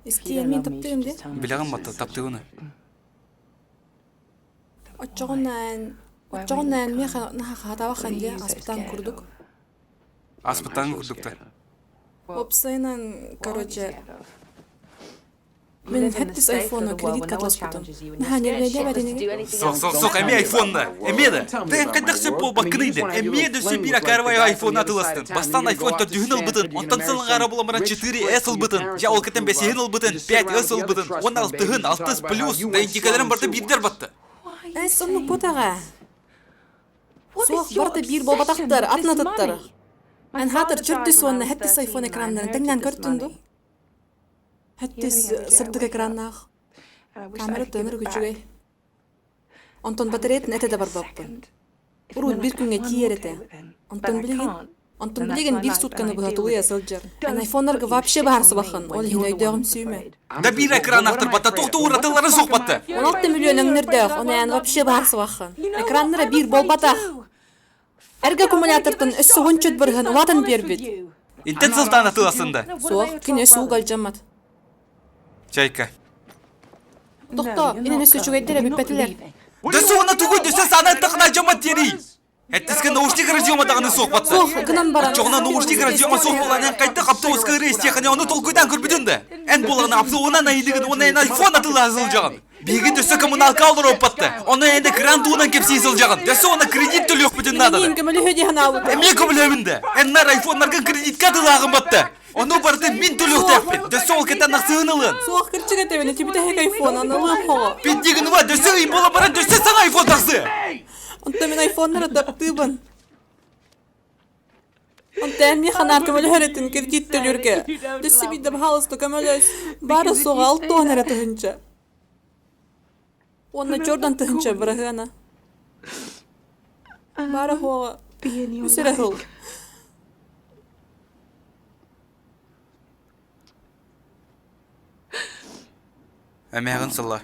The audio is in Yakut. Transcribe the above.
Истиэн мин таптыым дии. Билэҕин батта таптыыбын. Оччоҕунаан оччоҕунаан миэхэ наһаа хаһаатабаххын дии аспытаан курдук. Аспытаан курдуктар. Уопсайынан, короче, Мин хэттис айфону кредитка атласпытым. Наһаа нервнэйдээбэт инигин? Суох, суох, суох, эмиэ айфонна. Эмиэ да. Тэн хайдах сөп буолбаккыный да. Эмиэ да сөп биир акаарбай айфон атыластын. Бастаан айфон төрдүһүн ылбытын, онтон сылынгаара буламаран 4S ылбытын, дьэ ол кэтэн бэсиһин ылбытын, 5S ылбытын, уонна алтыһын, алтыс плюс, да индикаларын барыта биирдэр батты. Эс оннук ботаҕа. Суох, барыта биир буолбатахтар, атын атыттар. Эн хаатыр чөрдүс уонна хэттис айфон экраннарын тэҥнээн көртүн дуу? Хэттис сырдык экраннаах. Камера тыынар үчүгэй. Онтон батареятын этэ да барбаппын. Урут биир күҥҥэ тиийэр этэ. Онтон билигин Онтон билигин биир сутканы быһа тулуйа сылдьар. Эн айфоннарга вообще баарсыбаххын, ол иһин өйдөөҕүм сүүмэ. Да биир экран батта туохту уратыллары суох батта. 16 миллион өҥнөрдөөх, ону эн вообще баарсыбаххын. Экраннара биир буолбатах. Эргэ аккумулятортан өссө уончут бырыһын улаатан биэрбит. Интен сылтаан атыыласында. Суох, кини өссө ууга алдьаммат. Чайка. Тохтоо, инэн өссө үчүгэйдэр эбиппэтилэр. Дөссө уонна тугуй дөссө саана ыттахына алдьаммат диэрий. Эттискэ наушник разъема даҕаны суох батта. Суох, гынан баран. Оччоҕуна наушник разъема суох буолан эн хайдах автобуска ырыа истиэххиний ону толкуйдаан көрбүтүн да. Эн буолаҕына автобуһунан айылыгын уонна эн айфон атыылаһа сылдьаҕын. Биһиги өссө коммуналка олоруоппатта. Ону эн да кран туһунан кэпсии сылдьаҕын. Өссө уонна кредит төлүөхпүтүн наада. Мин көмөлөһө диэн аабыт. Эмиэ көмөлөһөбүн да. Эн нар айфоннаргын кредитка атыылааҕын батта. Ону барытын мин төлүөхтээхпин. Дөссө ол кэтэн ахсыһын ылыан. Суох кырчык этэбин, ити айфон аналыам хоҕо. Пиндигинува дөссө ый буола баран дөссө саҥа айфон тахсыа. Онтон мин айфоннары таптыыбын. Онтон миэхэ наар көмөлөһөр этин кредит төлүүргэ. Дөссө биирдэ баһаалыста көмөлөс. Баара суоҕа алтыан эрэ тыһынча. Уонна чордан тыһынча быраһыана. Баара суоҕа үс эрэ сыл. Эмээҕин сылла.